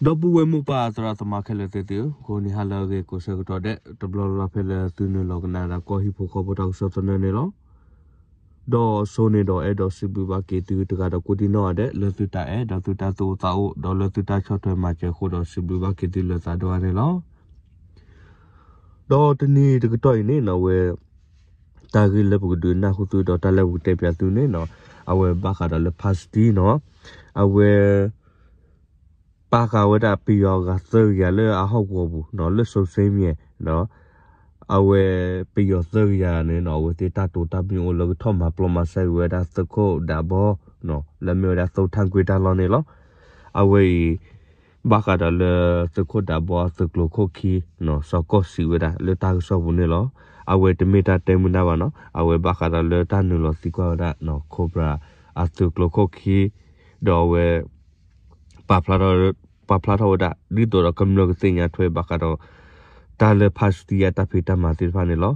ဒီပုၢ်ဝဲၢ်မိၢ်ပၢ်သရၣ်သမါခဲလၢာ်သ့ၣ်သုဧၢ, ဂီၤနံၤဟါလၢအဂ့ၤကိးဆၢကတီၢ်ဒဲး တဘျီလၢ်လၢ်ဖဲလၢသုနုာ်လီၤကနၣ်ဒၣ်ကီၢ်ဟံၣ်ဖိဃီဖိတၢ်ကစီၣ်သနၢၣ်န့ၣ်လီၤ. ဒီးအစိန့ၣ်ဒီးအဲၣ်ဒိးစံးဘျုးဘၣ်က့ၤသုတဂၤဒီးကိးဒံနီၢ်ဂၤဒဲး လၢသုတၢ်အဲၣ်ဒီးသုတၢ်သူၣ်အိၣ်သးအိၣ် ဒီးလၢသုတၢ်ဆီၣ်ထွဲမၤစၢၤအဃိဒီးစံးဘျုးဘၣ်က့ၤသုလၢသးဒိၣ်အါန့ၣ်လီၤ. ဒီးတနံၤတကတီၢ်အံၤန့ၣ်နီၢ်ဝဲ တၢ်ဂ့ၢ်လၢပကဒုးနၢ်ဟူသုဒီးတၢ်လၢပကတဲပၠးသုန့ၣ်နီၢ် အဝဲဘၣ်ဃးဒီးလၢ ဖါစတံနီၢ် အဝဲ ပာ်ဃာ်ဝဲဒၣ်ပယီၤအဂၤသၢကယၤလၢအဟီၣ်ကဝီၤပူၤနီၢ် လၢစိၤစ့မံၤ အဝဲပယီၤသၢကယၤန့ၣ်နီၢ် အဝဲသ့ၣ်တၢ်တိာ်တၢ်ပညိၣ်အိၣ်လၢကထီၣ်မၤပျီမၤစဲဝဲဒၣ်သုးခိၣ်ဒးဘီ လၢအမ့ၢ်ဝဲဒၣ်သိၣ်ထၣ်ကွ့တၢ်လီၢ်န့ၣ်လီၤ. အဝဲအံၤ ဘၣ်ဃးဒီးလၢသုးခိၣ်ဒးဘီအသုးကျိၤခိၣ်ခံ စီၤကီၢ်စံးဝဲဒၣ်လၢတၢ်ကစီၣ်ပူၤန့ၣ်လီၤ. အဝဲတမ့ၢ်တၢ်တဲမုာ်နၢ်ဘၣ်နီၢ် အဝဲဘၣ်ဃးဒီးလၢတၢ်နုာ်လီၤသံကွၢ်ဝဲဒၣ် Cobra အသုးကျိၤခိၣ်ခံ ဒီးအဝဲ ပာ်ဖျါထီၣ် ပာ်ဖျါထီၣ်ဝဲဒၣ် ဒ်သိးဒီးကမျၢၢ်ကသ့ၣ်ညါထွဲဘၣ်ဃးဒီး တၢ်လၢဖါစတံအတၢ်ဖံးတၢ်မၤသ့ၣ်တဖၣ်န့ၣ်လီၤ.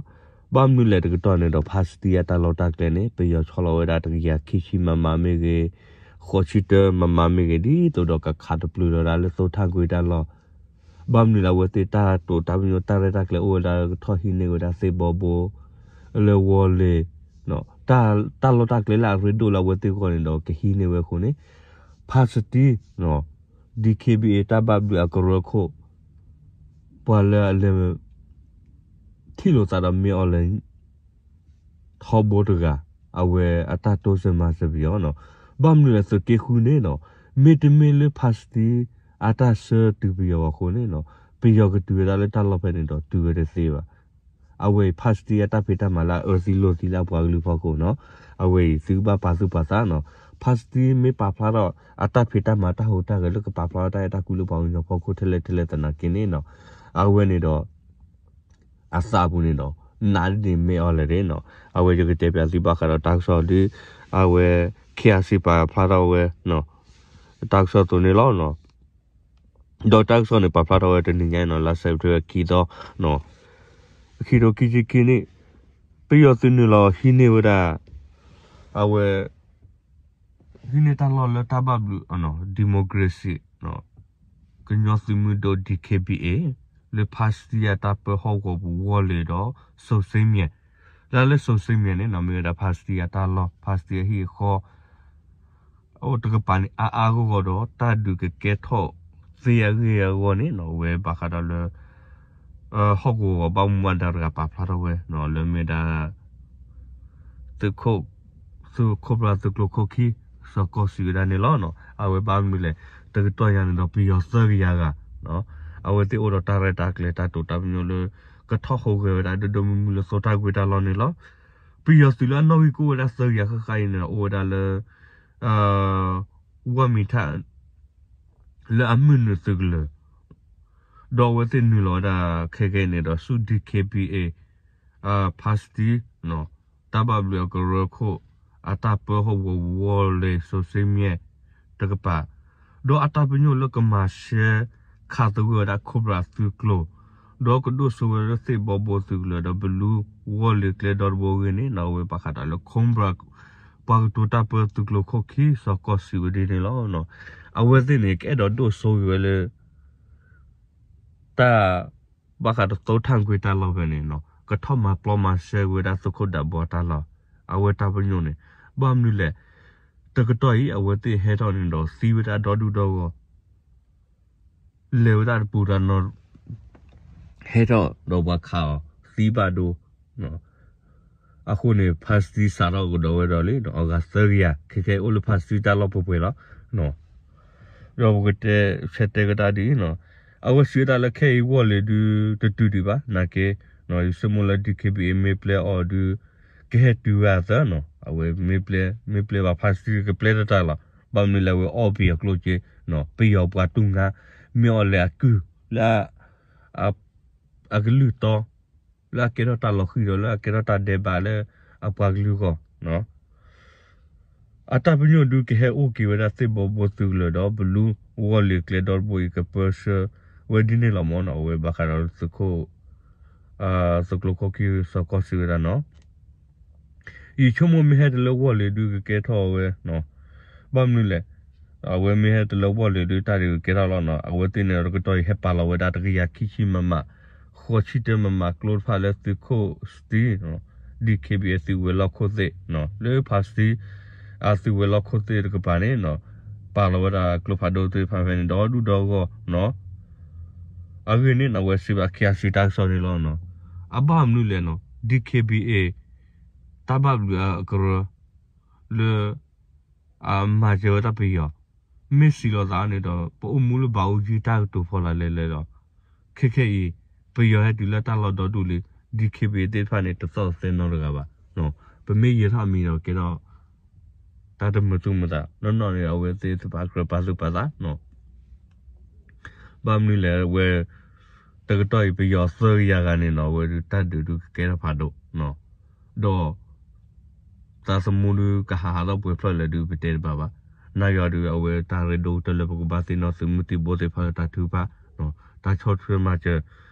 ဘၣ်မနုၤလဲၣ်တကတီၢ်န့ၣ်ဒီး ဖါစတံအတၢ်လီၢ်တၢ်ကျဲန့ၣ် ပယီၤဆီလီၤဝဲဒၣ်တကယၤခံဆံ မမ မ့ၢ်ဂ့ၤ, ဃိးဆံတၢ မမ မ့ၢ်ဂ့ၤ ဒ်သိးဒီးကခးတပျုာ်လီၤဒၣ်လၢသိၣ်ထၣ်ကွ့တၢ်လီၢ် ဘၣ်မနုၤလၢအဝဲသ့ၣ်တၢ်တိာ်တၢ်ပညိၣ် တၢ်ရဲၣ်တၢ်ကျဲၤအိၣ်ဝဲဒၣ်လၢကထီၣ်ဟံးန့ၢ်ဝဲဒၣ်သ့ၣ်ဘီဘိ လၢဝီၤလ့ၤ တၢ်လီၢ်တၢ်ကျဲလၢအရ့ဒိၣ်လၢအဝဲသ့ၣ်အဂီၢ်န့ၣ်ဒီးကဟံးန့ၢ်ဝဲအဃိန့ၣ် ဖါစတံ DKBA တၢ်ဘၣ်ဘျုးအကရၢခိၣ် ပှၤလၢအလဲၤ ထံၣ်လိာ်သးဒီးမ့ၢ်အီၤလဲၣ် ထီဘိတဂၤ အဝဲအတၢ်တိစၢၤမၤစၢၤပယီၤနီၤ. ဘၣ်မနုၤလဲၣ်သုးက့ဃုန့ၣ်နီၤ မ့တမ့ၢ်လၢဖါစတံအတၢ်ဆှၢတုၤပယီၤအဃိန့ၣ်နီၤ ပယီၤကတုၤဝဲဒၣ်လၢတၢ်လီၢ်ဖဲန့ၣ်ဒီးတုၤဝဲတသ့ဘၣ်. အဝဲအံၤဖါစတံအတၢ်ဖံးတၢ်မၤလၢအအၢသံလိာ်သံလၢအပှၤကလုာ်ဖီခိၣ်နီၤ အဝဲအံၤသုကဘၣ်ပာ်သူၣ်ပာ်သးနီၤ. ဖါစတံမ့ၢ်ပာ်ဖျါထီၣ်အတၢ်ဖံးတၢ်မၤတၢ်ဟူးတၢ်ဂဲၤ လၢကပာ်ဖျါထီၣ်တၢ်အဲၣ်တၢ်ကွံလၢပှၤကညီဖီခိၣ်ထဲလဲၣ်ထဲလဲၣ်သနာ်က့န့ၣ်နီၤ အဝဲန့ၣ်ဒီး အသးပူၤန့ၣ်ဒီး နးဒ်န့ၣ်မ့ၢ်အီၤလဲၣ်န့ၣ်နီၤ. အဝဲယကတဲပၠးသုဘၣ်ဃးဒီးတၢ်ကစီၣ်ဒ် အဝဲ KIC ပာ်ဖျါထီၣ်ဝဲ တၢ်ကစီၣ်အသိးန့ၣ်လီၤ. ဒီးတၢ်ကစီၣ်န့ၣ်ပာ်ဖျါထီၣ်ဝဲတနံၤညါအံၤနီၤ လါစဲးပထ့ဘၢၣ်ခံသီ ခံထိခံဆံခံနံၣ် ပယီၤသုးနုာ်လီၤဟံးန့ၢ်ဝဲဒၣ် အဝဲ ဟံးန့ၢ်တၢ်လီၢ်လၢတၢ်ဘၣ်ဘျုး democracy ကညီသုးမုၢ်ဒိၣ် DKBA လၢဖါစတံအတၢ်ပၢဟီၣ်ကဝီၤပူၤဝီၤလ့ၤဒီး စိၤစ့မၠဲၣ် လၢလၢစိၤစ့မၠဲၣ်န့ၣ်နီၤ မ့ၢ်ဝဲဒၣ်ဖါစတံအတၢ်လီၢ် ဖါစတံအဟံၣ်အဃီ အိၣ်တကပၤန့ၣ် အါအါဂီၢ်ဂီၢ်ဒီး တၢ်ဒုးကကဲထီၣ်သ့အဂ့ၢ်အဂီၢ်န့ၣ်နီၤ အဝဲဘၣ်ဃးဒီးလၢ ဟီၣ်ကဝီၤဘၣ်မူဘၣ်ဒါတဂၤပာ်ဖျါထီၣ်ဝဲ လၢမ့ၢ်ဒၣ် သုးခိၣ် သုးခိၣ်ပှၢ်သုးကျိၤခိၣ်ခံ စီၤကီၢ်စံးဝဲဒၣ်န့ၣ်လီၤ. အဝဲဘၣ်မနုၤလဲၣ် တကတီၢ်ညါန့ၣ်ဒီး ပယီၤသၢကယၤဂၤ အဝဲသ့ၣ်အိၣ်ဒီးတၢ်ရဲၣ်တၢ်ကျဲၤတၢ်တိာ်တၢ်ပညိၣ်လၢ ကထီၣ်ဟူးဂဲၤဝဲဒၣ်ဒိၣ်ဒိၣ်မုၢ်မုၢ်လၢသိၣ်ထၣ်ကွ့တၢ်လီၢ်န့ၣ်လီၤ. ပယီၤသုးလၢအနီၣ်ဂံၢ်ကအိၣ်ဝဲဒၣ်သၢကယၤဃၣ်ဃၣ်အံၤန့ၣ် အိၣ်ဝဲဒၣ်လၢ ဝၢ်မံၤထၣ် လၢအမုၢ်နုာ်သုးကလၢၤ ဒီးအဝဲသ့ၣ်နုာ်လီၤဝဲဒၣ်ခဲကနံၣ်အံၤန့ၣ်ဒီး ဆူ DKBA ဖါစတံ တၢ်ဘၣ်ဘျုးအကရၢခိၣ် အတၢ်ပၢဟီၣ်ကဝီၤပူၤဝီၤလ့ၤစိၤစ့မၠဲၣ်တကပၤ ဒီးအတၢ်ပညိၣ်လၢကမၤရှဲခးသဂၢၢ်ဝဲဒၣ် Cobra သုးကျိၤ ဒီးကဒိၣ်စိဝဲလၢသ့ၣ်ဘီဘိသုးကလၢၤဒီး ဘလူးဝီၤလ့ၤကျဲဒီတဘိအဂ့ၢ်န့ၣ်နီၤ အဝဲဘၣ်ဃးဒီးလၢ Cobra ပှၤကတိၤတၢ်ပၢသုးကျိၤခိၣ်ခံ စီၤကီၢ်စံးဝဲဒ်န့ၣ်လီၤ. အဝဲသ့ၣ်န့ၣ် ကအဲၣ်ဒိးဒိၣ်စိက့ၤဝဲလၢ တၢ် ဘၣ်ဃးဒီးသိၣ်ထၣ်ကွ့တၢ်လီၢ်ဖဲန့ၣ်နီၤ ကထီၣ်မၤပျီမၤရှဲက့ၤဝဲဒၣ်သုးခိၣ်ဒးဘီတၢ်လီၢ် အဝဲတၢ်ပညိၣ်န့ၣ် ဘၣ်မနုၤလဲၣ် တကတီၢ်အံၤ အဝဲသ့ၣ်ဟဲထီၣ်န့ၣ်ဒီးသံဝဲဒၣ်ဒီဒူၣ်ဒီဂီၢ် လဲၤဝဲဒၣ်တပူၤတၢ်နီၤ ဟဲထီၣ်ဒီးပှၤခးအီၤသံဘၣ်ဒိ အဃိန့ၣ် ဖါစတံစးထီၣ်ကဒီးဝဲဒီးလံ အဂၤသၢကယၤ ခဲခဲအံၤအိၣ်လၢဖါစတံတၢ်လီၢ်ပှဲၤပှဲၤလီၤ. ဒီးပကတဲဆၢတဲာ်ကဒါဒ်အံၤနီၤ အဝဲစံးဝဲဒၣ်လၢခဲအံၤဝီၤလ့ၤဒုးတတုၤဒံးဘၣ် နာ်က့ ယဆိကမိၣ်လၢ DKBA မ့ၢ်ပျဲအီၤဒုး ကဟဲတုၤဝဲအသးနီၤ အဝဲမ့ၢ်ပျဲ မ့ၢ်ပျဲဘၣ်ဖါစတံကပျဲတၢ်လီၤ ဘၣ်မနုၤလဲၣ်အဝဲအီၣ်ဘံၣ်အကျိၣ်စ့ ပယီၤပှၤတူၢ်ငါ မ့ၢ်အီၤလဲၣ်အကုၢ် လၢ အကလုၢ်တီ လၢအကဲထီၣ်တၢ်လီၤဃံၤဒီးလၢအကဲထီၣ်တၢ်ဒဲးဘးလၢအပှၤကလုာ်အဂီၢ် အတၢ်ပညိၣ်ဒုးကဟဲအိၣ်က့ၤဝဲဒၣ်သ့ၣ်ဘီဘိသုးကလၢၤဒီး ဘလူးဝီၤလ့ၤကျဲဒီတဘိအံၤကပၢဆှၢဝဲဒ်န့ၣ်လီၤမ့ၢ်နီၤ အဝဲဘၣ်ဃးဒီးသုးခိၣ် သုးကျိၤခိၣ်ခံစီၤကီၢ်စံးဝဲဒၣ်နီၤ ယဆိကမိၣ်မ့ၢ်ဟဲတုၤလၢဝီၤလ့ၤဒုးကကဲထီၣ်ဝဲ ဘၣ်မနုၤလဲၣ် အဝဲမ့ၢ်ဟဲတုၤလၢဝီၢ်လ့ၤဒုး တၢ်ဒုးကဲထီၣ်လီၤနီၤ. အဝဲသ့ၣ်န့ၣ်ဒီး တကတီၢ်အံၤဟဲပာ်လီၤဝဲဒၣ်တကယၤခံဆံ မမ, ဃိးဆံတၢ မမ ကျိတဖၣ်လၢသုးခိၣ်စတံ DKBA သုးဝဲၤလီၢ်ခိၣ်သ့ၣ် လၢဖါစတံ အသုးဝဲၤလီၢ်ခိၣ်သ့ၣ်တကပၤန့ၣ်နီၤ, ပာ်လီၤဝဲဒၣ်ကျိဖးဒိၣ်သ့ၣ်တဖၣ်ဖဲန့ၣ် ဒီဒူၣ်ဒီဂီၢ်နီၤ. အဂ့ၢ်န့ၣ်နီၤ အဝဲစံးဘၣ် KIC တၢ်ကစီၣ်န့ၣ်လီၤနီၤ. အဘၣ်မနုၤလဲၣ်နီၤ DKBA တၢ်ဘၣ်ဘျုးအကရၢ လၢ အမၤစၢၤဝဲဒၣ်ပယီၤ, မ့ၢ်စံးလိာ်သးန့ၣ်ဒီး ပအိၣ်မူလၢဘၣ်အူကၠံတၢ်ကတိၤဖီလာ်လဲၣ်လဲၣ်ဒီး ခဲခဲအံၤ ပယီၤဟဲတုၤလၢတၢ်လီၢ်ဒီဒူၣ်လံ, DKBA သ့ၣ်တဖၣ်န့ၣ် တသီၣ်သဲနီတဂၤဘၣ်. ပမ့ၢ်ယဲၤထီၣ်အမံၤဒီးကဲထီၣ် တၢ်တမုာ်သူၣ်မုာ်သး, နီၢ်နီၢ်န့ၣ် အဝဲသ့ၣ်တဖၣ်ကြၢးပာ်သူၣ်ပာ်သး ဘၣ်မနုၤလဲၣ် အဝဲ တကတီၢ်အံၤ ပယီၤသၢကယၤဂၤန့ၣ်နီၤ အဝဲဒုးတၢ်ဒုးဒုးကကဲထီၣ်ဖးဒိၣ်, ဒီး သးသမူဒုးကဟးဟးထီၣ်ပှဲၤဖျၢၣ်လဲၣ်ဒုး ပတဲတဘၣ်ဘၣ်. နာ်က့အီၤဒုး အဝဲတၢ်ရ့ဒိၣ်ကတၢၢ်လၢပကဘၣ်သ့ၣ်နီၣ်သုးမုၢ်သံၣ်ဘိသ့ၣ်တဖၣ်လၢတၢ်ထုကဖၣ်, တၢ်ဆီၣ်ထွဲမၤစၢၤ,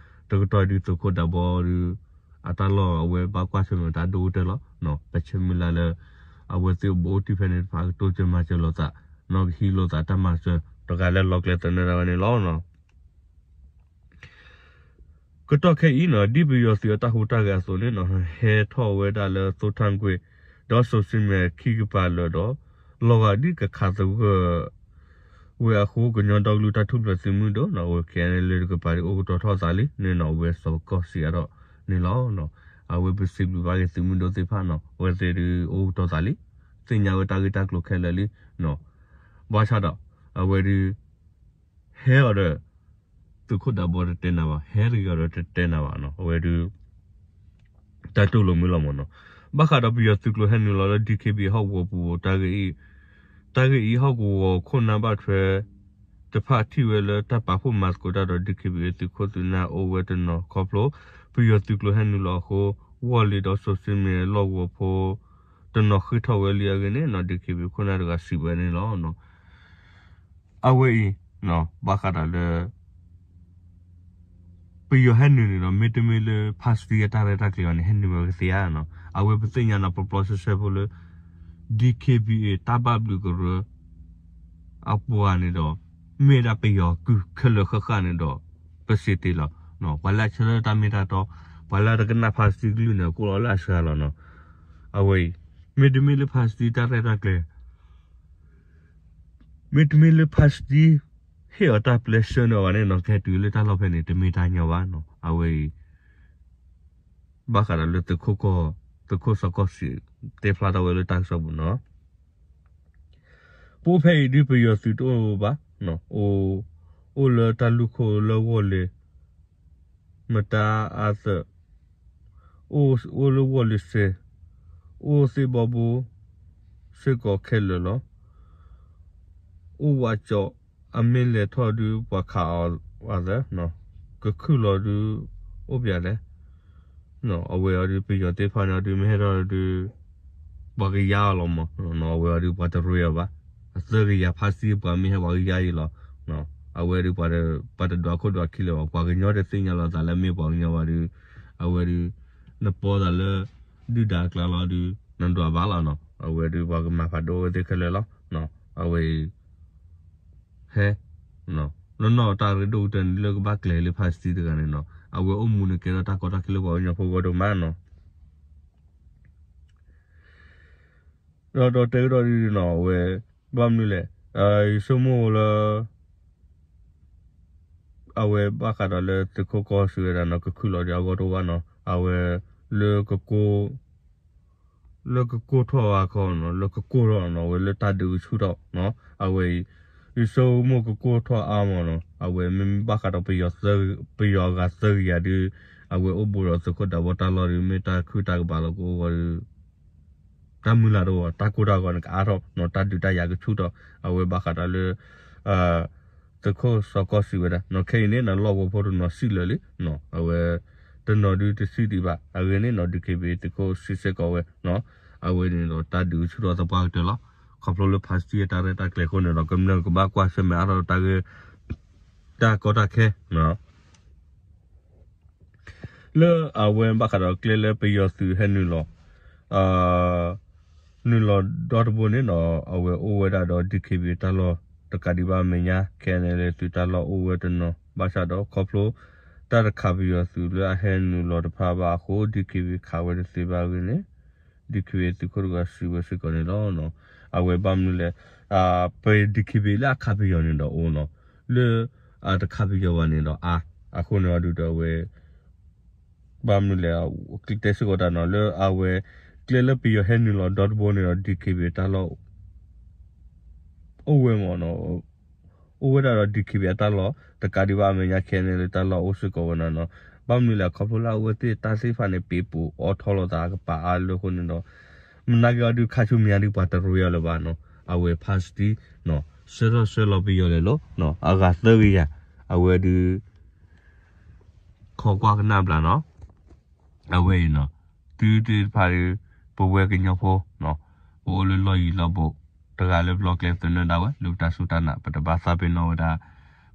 တကတီၢ်အံၤဒုးသုးခိၣ်ဒးဘီဒုး အတၢ်လီၢ်အဝဲဘၣ်ကွၢ်ဆၢၣ်မဲာ်တၢ်ဒိၣ်ကတၢၢ်လီၤ. ပဆၢမုၢ်လၢ်လၢ အဝဲသ့ၣ်အိၣ်ဘူးအိၣ်တံၢ်ဖဲန့ၣ်တဖၣ် ကတိစၢၤမၤစၢၤလိာ်သး, နီၢ်ကဟံးလိာ်သးတၢ်မၤစၢၤ တဂၤလၢလီၤကျဲသနၢၣ်ဒၣ်ဝဲန့ၣ်လီၤ. ကတီၢ်ခဲအံၤနီၤ ဒ်ပယီၤသုးအတၢ်ဟူးတၢ်ဂဲၤအသိးန့ၣ်နီၤ ဟဲထီၣ်ဝဲဒၣ်လၢသိထၣ်ကွ့ၢ် ဒီးစိၤစံမဲာ်ခံကပၤလၢာ်ဒီး လီၤဂာ်ဒ်ကခးသဂၢၢ်ဝဲအဃိ ကညီဒီကလုာ်တၢ်ထူၣ်ဖျဲးသုးမုၢ်ဒိၣ်နီၤ အဝဲ KNLA တကပၤဒုးအိၣ်ကတီၤထီၣ်သးလံန့ၣ်နီၤ အဝဲစီၤကီၢ်စံးအါထီၣ်န့ၣ်လီၤ. အဝဲပစံးဘျုးဘၣ်က့ၤသုးမုၢ်ဒိၣ်သ့ၣ်တဖၣ်နီၤ အဝဲသ့ၣ်ဒုးအိၣ်ကတီၤသးလံ, သ့ၣ်ညါဝဲတၢ်ဂ့ၢ်တၢ်ကျိၤခဲလၢာ်လံ. ဘၣ်ဆၣ်ဒီး အဝဲဒုး ဟဲအီၤဒီး သုးခိၣ်ဒးဘီတတဲနၤဘၣ်, ဟဲတဂ့ၤအီၤဒီးတတဲနၤဘၣ်နီၤ အဝဲဒုး တၢ်တူၢ်လိာ်မုာ်လီၤမ့ၢ်နီၤ. ဘၣ်ဃးဒီးပယီၤသုးကျိၤဟဲနုာ်လီၤလၢ DKBA ဟီၣ်ကဝီၤပူၤ တၢ်ဂ့ၢ်အံၤ, တၢ်ဂ့ၢ်အံၤဟီၣ်ကဝီၤခိၣ်နၢ်ဘၣ်ထွဲ တဖၣ်ထံၣ်ဝဲလၢတၢ်ပာ်ဖှိၣ်မၤသကိးတၢ်ဒီး DKBA သုးခိၣ်သုးနၢ်အိၣ်ဝဲတနီၤခီဖျိ ပယီၤသုးကျိၤဟဲနုာ်လီၤအဃိ ဝီၢ်လ့ၤဒီးစိၤစံမဲာ်လီၢ်ကဝီၤဖိ တနီၤဃ့ၢ်ထီၣ်ဝဲလံအဂ့ၢ်န့ၣ်နီၤ DKBA ခိၣ်နၢ်တဂၤစံးဝဲန့ၣ်လီၤ. အဝဲအံၤ ဘၣ်ဃးဒီးလၢ ပယီၤဟဲနုာ်န့ၣ်ဒီး မ့တမ့ၢ်လၢဖါစတံအတၢ်ရဲၣ်တၢ်ကျဲၤအီၤန့ၣ် ဟဲနုာ်ဝဲကသ့ဧါနီၤ. အဝဲပသ့ၣ်ညါနီၤ ပျီပျီဆှဲဆှဲဖိလၢ DKBA တၢ်ဘၣ်ဘျုးကရၢ အပှၤန့ၣ်ဒီး မ့ၢ်ဒၣ်ပယီၤကုၢ်ခဲလၢာ်ဃၣ်ဃၣ်န့ၣ်ဒီး ပစံးတ့ၢ်လီၤ. ပှၤလၢအဆၢထၢၣ်တၢ်မ့ၢ်တၢ်တီ, ပှၤလၢအတကနၣ်ဖါစတံကလုၢ်န့ၣ် ကိးလီၤလၢအစှၤလီၤနီၤ. အဝဲအံၤ မ့တမ့ၢ်လၢဖါစတံတၢ်ရဲၣ်တၢ်ကျဲၤ မ့တမ့ၢ်လၢဖါစတံ ဟ့ၣ်အီၤတၢ်ပျဲဆှၢန့ၢ်အီၤဘၣ်န့ၣ်နီၤ ကဟဲတုၤလၢတၢ်လီၢ်ဖဲန့ၣ် တမ့ၢ်တၢ်ညီဘၣ်နီၤ. အဝဲအံၤ ဘၣ်ဃးဒီးလၢသုးခိၣ်ကီၢ်, သုးခိၣ်စီၤကီၢ်စံး တဲဖျါထီၣ်ဝဲလၢတၢ်ကစီၣ်ပူၤနီၤ. ပအိၣ်ဖဲအံၤဒုးပယီၤသုးတအိၣ်ဘၣ်, အိၣ်လၢတၢ်လူၢ်ခိၣ်လၢဝီၢ်လ့ၤ မတၤအသၢၣ် အိၣ်လၢဝီၢ်လ့ၤစဲး, အိၣ်သ့ၣ်ဘီဘိ စ့ၢ်ကီးခဲလၢာ်လီၤ. အိၣ်ဝးကၠီး အမ့ၢ်လဲၤထီၣ်ဒုးပှၤခးအီၤသၢၣ်, ကခုၣ်လီၤဒုး အိၣ်ပၠးလဲၣ်. အဝဲအီၤဒုးပယီၤသ့ၣ်တဖၣ်န့ၣ်အီၤဒုးမ့ၢ်ဟဲထီၣ်ဒုး ပှၤကယါအီၤလီၤမး, အဝဲအီၤဒုးပှၤတရ့အီၤဘၣ်. အသၢကယၤဖါစံပှၤမ့ၢ်ဟဲပှၤကယါအံၤလီၤ. အဝဲဒုး ပှၤတဒွးခိၣ်ဒွးခံလၢၤဘၣ်, ပှၤကညီတသ့ၣ်ညါလီၤသးလၢမ့ၢ်ပှၤကညီဘၣ်ဒုး, အဝဲဒုး နပီသးလၢ ဒုၣ်ဒါအကျါလီၤဒုး နဒွးဘၣ်လီၤနီၤ. အဝဲဒုးပှၤကမၤဖးဒိၣ်ဝဲသ့ၣ်ခဲလၢာ်လီၤ. အဝဲအံၤ ဟဲ နီၢ်နီၢ်တၢ်ရ့ဒိၣ်ကတၢၢ်န့ၣ် လၢကဘၣ်ကျဲၤလၢဖါစတံတဂၤန့ၣ်နီၤ, အဝဲအိၣ်မူန့ၣ်ကဲထီၣ်တၢ်ကီတၢ်ခဲလၢပှၤကညီဖိဂီၢ်ဒိၣ်မးနီၤ. ဒီးဒီးတဲကဒီးဒုးနီၤ အဝဲ ဘၣ်မနုၤလဲၣ်, ယဆိကမိၣ်လၢ အဝဲဘၣ်ဃးဒီးလၢသုးခိၣ်ကီၢ်စံးဝဲဒၣ်နီၤ ကခုၣ်လီၤဒုးအဂီၢ်တအိၣ်ဘၣ်နီၤ, အဝဲ လၢကကိ လၢကကိၢ်ထီၣ်အခီနီၤ, လၢကကိၢ်ထီၣ်နီၤ, အဝဲလၢတၢ်ဒုးကဆူၣ်ထီၣ်နီၤ, အဝဲအံၤ ယဆိကမိၣ်ကကိၢ်ထီၣ်အါမးနီၤ, အဝဲမ့မ့ၢ်ဘၣ်ဃးဒီး ပယီၤအဂၤသၢကယၤဒုး အဝဲအိၣ်ဘူးဒီးသုးခိၣ်ဒးဘီတၢ်လီၢ်ဒုး မ့ၢ်တၢ်ခုၣ်တၢ်ကဘၣ်လီၤကအိၣ်ဝဲဒုး တၢ်မုၢ်လၢ်တအိၣ်ဘၣ်, တၢ်ကိၢ်တၢ်ဂီၤန့ၣ်ကအါထီၣ်နီၤ, တၢ်ဒုးတၢ်ယၤကဆူၣ်ထီၣ်, အဝဲဘၣ်ဃးဒီးလၢ သုးခိၣ်စီၤကီၢ်စံးဝဲဒၣ်နီၤ, ခဲအံၤန့ၣ်နီၤ လီၢ်ကဝီၤဖိတနီၤစံၣ်လၢာ်လံနီၤ, အဝဲ တနီၤဒုးတစံၣ်ဒံးဘၣ်, အဂ့ၢ်န့ၣ်နီၤ ဒုးက့ၤဘၣ်သုးခိၣ်စံၣ်စ့ၢ်ကီးဝဲနီၤ, အဝဲန့ၣ်ဒီးတၢ်ဒုးဆူၣ်ထီၣ်သပှၢ်ကတၢၢ်လီၤ. ခီဖျိလၢဖါစတံအတၢ်ရဲၣ်တၢ်ကျဲၤအဃိန့ၣ်ဒီး ကမျၢၢ်ကဘၣ်ကွၢ်ဆၢၣ်မဲာ်အါထီၣ်တၢ်ဂ့ၢ် တၢ်ကီတၢ်ခဲနီၤ လၢအဝဲဘၣ်ဃးဒီးကျဲလၢပယီၤသုးဟဲနုာ်လီၤ နုာ်လီၤဒီတဘိန့ၣ်နီၤ, အဝဲအိၣ်ဝဲဒၣ်ဒီး ဒုးက့ၤဘၣ်တၢ်လီၢ် တကးဒံးဘၣ်အမဲာ်ညါ ခဲအံၤန့ၣ်လၢသုတၢ်လီၢ်အိၣ်ဝဲတနီၤ ဘၣ်ဆၣ်ဒီးခီဖျိ တၢ်တခးပယီၤသုးလၢအဟဲနုာ်လီၤတဖၣ်ဘၣ်အဃိ DKBA ခးဝဲတသ့ဘၣ်အဂ့ၢ်န့ၣ် DKBA သုးခိၣ်တဂၤစံးဝဲစ့ၢ်ကီးန့ၣ်လီၤ. အဝဲဘၣ်မနုၤလဲၣ်, ပ DKBA လၢအခးပယီၤန့ၣ်ဒီးအိၣ်နီၤ, လၢအတခးပယီၤဘၣ်န့ၣ်ဒီးအါ, အဃိန့ၣ်အဒုးဒီးအဝဲ ဘၣ်မနုၤလဲၣ်, တဲစ့ၢ်ကီးတၢ်နီၤ လၢအဝဲ ကျဲလၢပယီၤဟဲနုာ်လီၤဒီတဘိန့ၣ်ဒီး DKBA တၢ်လီၢ် အိၣ်ဝဲမ့ၢ်နီၤ, အိၣ်ဝဲဒၣ်ဒီး DKBA အတၢ်လီၢ် တကးဒံးဘၣ်အမဲာ်ညါ ခဲအံၤန့ၣ်လၢတၢ်လီၢ်အိၣ်စ့ၢ်ကီးဝဲနီၤနီၤ, ဘၣ်မနုၤလဲၣ် ခီဖျိလၢအဝဲသ့ၣ်တၢ်သ့ၣ်တဖၣ်န့ၣ် ပ့ၤပိာ်အီထီလိာ်သးကပာ်အါလၢအဃိန့ၣ်ဒီး မနုၤက့ၤအီၤဒုးခါဆူမဲာ်ညါဒုးပှၤတရ့အီၤလၢၤဘၣ်နီၤ, အဝဲ ဖါစတံ နီၤ ဆှၢထီၣ်ဆှၢလီၤပယီၤလဲၣ်လီၤ, အဂၤသၢကယၤ, အဝဲဒုး ခိးကွၢ်ကနၣ်ဘျးနီၤ, အဝဲအံၤနီၤ, သုသ့ၣ်တဖၣ်ဒီး ပဝဲကညီဖိ ပအိၣ်လၢလီၢ်ယံၤလီၢ်ဘူး, တဂၤလၢပလီၢ်ကျဲသနၢၣ်ဒၣ်ဝဲ လၢပတၢ်စူၢ်တၢ်နာ် ပတဘၣ်သးပ့ၤနီၣ်ဝဲဒၣ်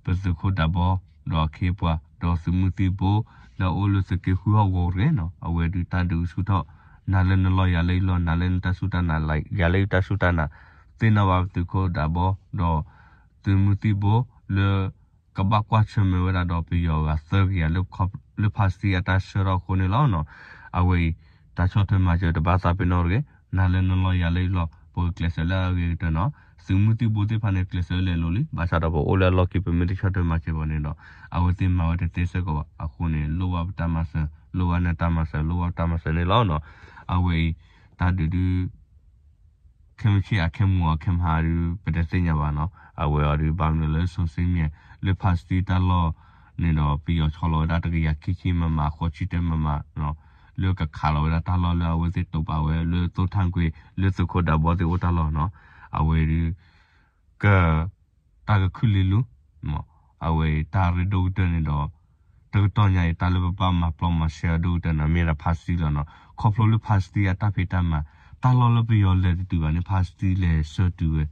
ပသုးခိၣ်ဒးဘီ ဒီးအခ့အပှၤ ဒီးသုးမုၢ်သံၣ်ဘိ လၢအအိၣ်လၢသုးက့ဃုဟီၣ်ကဝီၤတဂ့ၤနီၤ, အဝဲဒုးတၢ်ဒုးကဆူၣ်ထီၣ် နၤလၢနလီၢ်ယၤလၢယလီၢ် နၤလၢနတၢ်စူၢ်တၢ်နာ် ယၤလၢယတၢ်စူၢ်တၢ်နာ်, သ့ၣ်နီၣ်ဘၣ်ပသုးခိၣ်ဒးဘီ ဒီး သုးမုၢ်သံၣ်ဘိ လၢ ကဘၣ်ကွၢ်ဆၢၣ်မဲာ်ဝဲဒၣ်ဒီးပယီၤအဂၤသၢကယၤလၢ လၢဖါစတံအတၢ်ဆှၢထီၣ်အဃိန့ၣ်လီၤ. အဝဲအံၤ တၢ်ဆီၣ်ထွဲမၤစၢၤတဘၣ်သးပ့ၤနီၣ်တဂ့ၤ, နၤလၢနလီၢ်ယၤလၢယလီၢ် ပကကျဲးစၢးလၢအဂ့ၤကတၢၢ်နီၤ, သုးမုၢ်သံၣ်ဘိသ့ၣ်တဖၣ်န့ၣ် ကျဲးစၢးလဲၤလိာ်လံ, ဘၣ်ဆၣ်ဒီးပအိၣ်လၢအလီၢ်ခံ ပမ့ၢ်တဆီၣ်ထွဲမၤစၢၤဘၣ်န့ၣ်ဒီး အဝဲသ့ၣ်မၤဝဲတသ့စ့ၢ်ကီးဘၣ်, အဃိန့ၣ် လိၣ်ဘၣ်ပတၢ်မၤစၢၤ လိၣ်ဘၣ်နတၢ်မၤစၢၤ လိၣ်ဘၣ်ပတၢ်မၤစၢၤန့ၣ်လီၤ. အဝဲအံၤ တၢ်ဒုးဒုး ခဲမုၢ်ဆ့ၣ်အခဲမုၢ်အခဲမဟါဒုး ပတသ့ၣ်ညါဘၣ်နီၤ, အဝဲအီၤဒုး ဘၣ်မနုၤလၢ social media လၢဖါစတံတၢ်လီၢ်န့ၣ်ဒီး ပယီၤဆီလီၤဝဲဒၣ်တကယၤခံဆံ MM ဃိးဆံတၢ MM လၢကခးလီၤဝဲဒၣ်တၢ်လီၢ်လၢအဝဲသ့ၣ်တိာ်ပာ်ဝဲလၢသိၣ်ထၣ်ကွ့ၤ လၢသုးခိၣ်ဒးဘီသ့ၣ်အိၣ်တၢ်လီၢ်နီၤ, အဝဲဒုး က တၢ်ကခုၣ်လ့လူ အဝဲအံၤတၢ်ရ့ဒိၣ်ကတၢၢ်န့ၣ်ဒီး တကတီၢ်ညါအံၤ တၢ်လၢပဘၣ်မၤပျီမၤရှဲအီၤဒိၣ်ကတၢၢ်န့ၣ် မ့ၢ်ဒၣ်ဖါစတံလီၤနီၤ. ခီဖျိလၢဖါစတံအတၢ်ဖံးတၢ်မၤ တၢ်လီၢ်လၢပယီၤလဲၤတတုၤဘၣ်န့ၣ် ဖါစတံလဲၤဆှၢတုၤဝဲ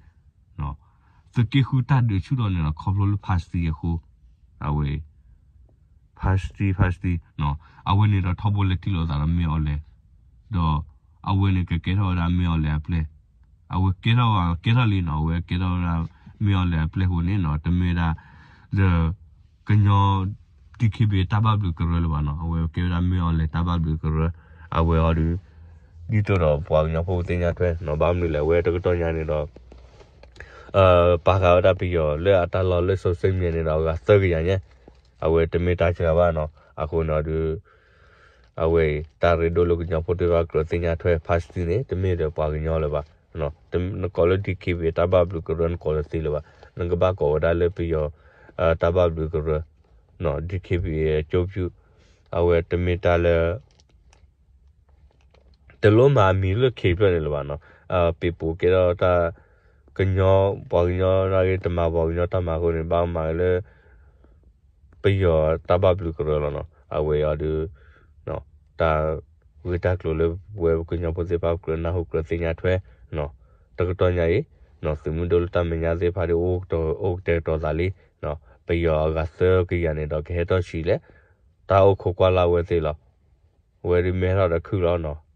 သုးက့ဃုတၢ်ဒုးဆူၣ်ထီၣ်န့ၣ်ဒီး ခီဖျိလၢဖါစတံအဃိ အဝဲအံၤ ဖါစတံ ဖါစတံ အဝဲန့ၣ်ဒီးထီဘိလဲၤထံၣ်လိာ်သးဒီးမ့ၢ်အီၤလဲၣ်, ဒီးအဝဲန့ၣ်ကကဲထီၣ်ဝဲဒၣ်မ့ၢ်အီၤလဲၣ်အပျဲၢ်, အဝဲကဲထီၣ် ကဲထီၣ်လံနီၤ, အဝဲကဲထီၣ်ဝဲဒၣ်မ့ၢ်အီၤလဲၣ်အပျဲၢ်အဃိန့ၣ်နီၤ, တမ့ၢ်ဝဲဒၣ် ဒီး ကညီ DKBA တၢ်ဘၣ်ဘျုးကရၢလၢၤဘၣ်နီၤ, အဝဲကဲဝဲဒၣ်မ့ၢ်အီၤလဲၣ်တၢ်ဘၣ်ဘျုးကရၢ, အဝဲအီၤဒုး ဒ်သိးဒီးပှၤကညီဖိသ့ၣ်ညါထွဲနီၤ, ဘၣ်မနုၤလဲၣ် အဝဲတကတီၢ်ညါန့ၣ်ဒီး ပာ်ဃာ်ဝဲဒၣ်ပယီၤလၢအတၢ်လီၢ်လၢ social media န့ၣ်ဒီး အဂၤသၢကယၤညါ, အဝဲတမ့ၢ်တၢ်စှၤဘၣ်နီၤ, အဃိန့ၣ်အီၤဒုး အဝဲအံၤ တၢ်ရ့ဒိၣ်လၢကညီဖိသ့ၣ်တဖၣ်ကြၢးသ့ၣ်ညါထွဲ ဖါစတံန့ၣ် တမ့ၢ်ဒီးပှၤကညီလၢၤဘၣ်, နကိးလၢ DKBA တၢ်ဘၣ်ဘျုးကရၢ နကိးလၢသ့လၢၤဘၣ်, နကဘၣ်ကိးဝဲဒၣ်လၢပယီၤ တၢ်ဘၣ်ဘျုးကရၢ DKBA အကျိုးပြု အဝဲတမ့ၢ်တၢ်လၢ တလိၣ်မၤအမံၤလၢခံဖျၢၣ်န့ၣ်လၢၤဘၣ်နီၤ, ပ့ၤပိာ်ကဲထီၣ်တၢ် ကညီ ပှၤကညီနာ်က့ တမၤပှၤကညီတၢ်မၤအဃိန့ၣ် ဘၣ်မၤလၢ ပယီၤတၢ်ဘၣ်ဘျုးကရၢလီၤနီၤ, အဝဲအံၤအီၤဒုး တၢ်ဂ့ၢ်တၢ်ကျိၤလၢပဝဲပကညီဖိသ့ၣ်တဖၣ်ကြၢးနၢ်ဟူကြၢးသ့ၣ်ညါထွဲ တကတီၢ်ညါအံၤ သုးမုၢ်ဒိၣ်လၢတၢ်မဲာ်ညါသ့ၣ်တဖၣ်ဒုး အိၣ်ကတဲာ်ကတီၤသးလံ, ပယီၤအဂၤသၢကယၤန့ၣ်ဒီးကဟဲထီၣ်ဆံးလဲၣ်, တၢ်အိၣ်ခိးကွၢ်လၢ်ဝဲသ့ၣ်လီၤ, ဝဲဒုးမဲထီၣ်ဒီးခုၣ်လီၤနီၤ.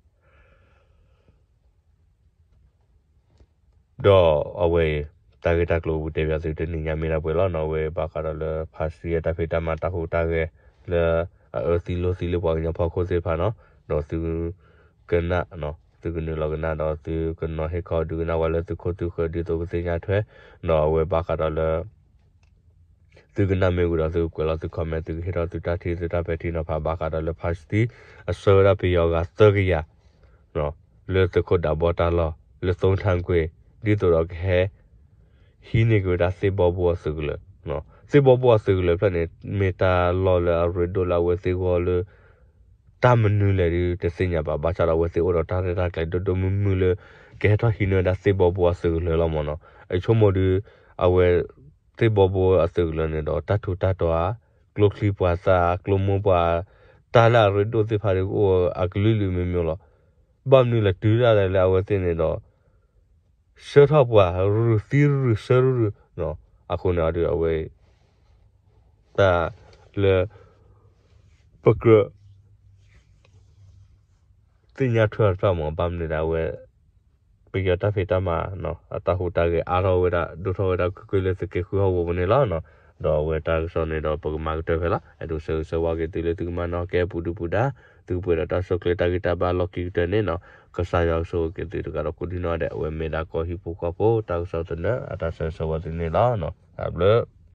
ဒီးအဝဲအံၤ တၢ်ဂ့ၢ်တၢ်ကျိၤပတဲဘၣ်သုတနံၤညါမ့ၢ်ဒၣ်ပှဲၤလီၤနီၤ, အဝဲဘၣ်ဃးဒီးလၢဖါစတံအတၢ်ဖံးတၢ်မၤတၢ်ဟူးတၢ်ဂဲၤ လၢအအၢသံလိာ်သံလၢပှၤကညီဖီခိၣ်သ့ၣ်တဖၣ်နီၤ, ဒီးသုကနၣ် သုကနုာ်လီၤကနၣ်ဒီးသုကနီၤဟ့ၣ်ခီဒုးကနၣ်ဝဲလၢသုခိၣ်သုဃၢၤဒ်သိးကသ့ၣ်ညါထွဲ, ဒီးအဝဲဘၣ်ဃးဒီးလၢ သုကနၣ်မ့ၢ်ဝံၤဒီးသုကကွဲးလီၤသု comment, သုကဟ့ၣ်ထီၣ်သုတၢ်ထံၣ်သုတၢ်ပဲာ်ထံနီၤဖး ဘၣ်ဃးဒီးလၢဖါစတံ အဆှၢဝဲဒၣ်ပယီၤအဂၤသၢကယၤ လၢသုးခိၣ်ဒးဘီတၢ်လီၢ် လၢသိၣ်ထၣ်ကွ့ၤ ဒ်သိးဒီးကဟဲ ဟံးန့ၢ်က့ၤဝဲဒၣ်သ့ၣ်ဘီဘိအသုးကလၢၤ, သ့ၣ်ဘီဘိအသုးကလၢၤဖျၢၣ်န့ၣ် မ့ၢ်တၢ်လီၢ်လၢအရ့ဒိၣ်လၢအဝဲသ့ၣ်ဂီၢ်လၢ တၢ်မနုၤလဲၣ်ဒုးတသ့ၣ်ညါဘၣ်, ဘၣ်ဆၣ်ဒီးအဝဲသ့ၣ်အိၣ်ဒီးတၢ်ရဲၣ်တၢ်ကျဲၤဒိၣ်ဒိၣ်မုၢ်မုၢ်လၢ ကဟဲထီၣ်ဟံးန့ၢ်ဝဲဒၣ်သ့ၣ်ဘီဘိအသုးကလၢၤလီၤမ့ၢ်နီၤ, အဆိကမိၣ်ဒုး အဝဲ သ့ၣ်ဘီဘိအသုးကလၢၤန့ၣ်ဒီး တၢ်ထူးတၢ်တီၤဧါ, ကျိချံပှၤသၣ်ဧါ, ကျိမိၢ်ပှၢ် တၢ်လၢအရ့ဒိၣ်သ့ၣ်တဖၣ်ဒုးကအိၣ်အကလုာ်လုာ်မ့ၢ်မ့ၢ်လီၤ. ဘၣ်မနုၤလဲၣ် တုၤဒၣ်လဲာ်လၢအဝဲသ့ၣ်န့ၣ်ဒီး ဆှၢထီၣ်ပှၤ ရုၢ်သံရုၢ်ဆှၢရုၢ်, အဃိန့ၣ်အီၤဒုးအဝဲ တၢ်လၢ ပကြၢး သ့ၣ်ညါထွဲအီၤတဖၣ်မ့ၢ် ဘၣ်မနုၤဒၣ်အဝဲ ပယီၤတၢ်ဖံးတၢ်မၤ အတၢ်ဟူးတၢ်ဂဲၤအါထီၣ်ဝဲဒၣ် ဒိၣ်ထီၣ်ဝဲဒၣ်ကွ့ၢ်ကွ့ၢ်လၢသုးက့ဃုဟီၣ်ကဝီၤပူၤန့ၣ်လီၤ. ဒီးအဝဲတၢ်ကစီၣ်န့ၣ်ဒီးပကမၤကတၢၢ်ဖဲလီၤ. အဲၣ်ဒိးဆၢဂ့ၤဆၢဝါက့ၤသုလၢသုကမၤနၢၤကဲပူၤဒုပူၤဒါ, သုကပှဲၤဒီးတၢ်ဆိၣ်ကျဲၤတၢ်ဂံၢ်တၢ်ဘါလီၢ်ခံကတၢၢ်န့ၣ်နီၤ, ကစၢ်ယွၤကဆိၣ်ဂ့ၤက့ၤသုတဂၤဒီးကိးဒံနီၢ်ဒဲး အဝဲမ့ၢ်ဒၣ်ကီၢ်ဟံၣ်ဖိဃီဖိတၢ်ကစီၣ်သနၢၣ်အတၢ်ဆၢဂ့ၤဆၢဝါသုန့ၣ်လီၤ. တၢ်ဘျုး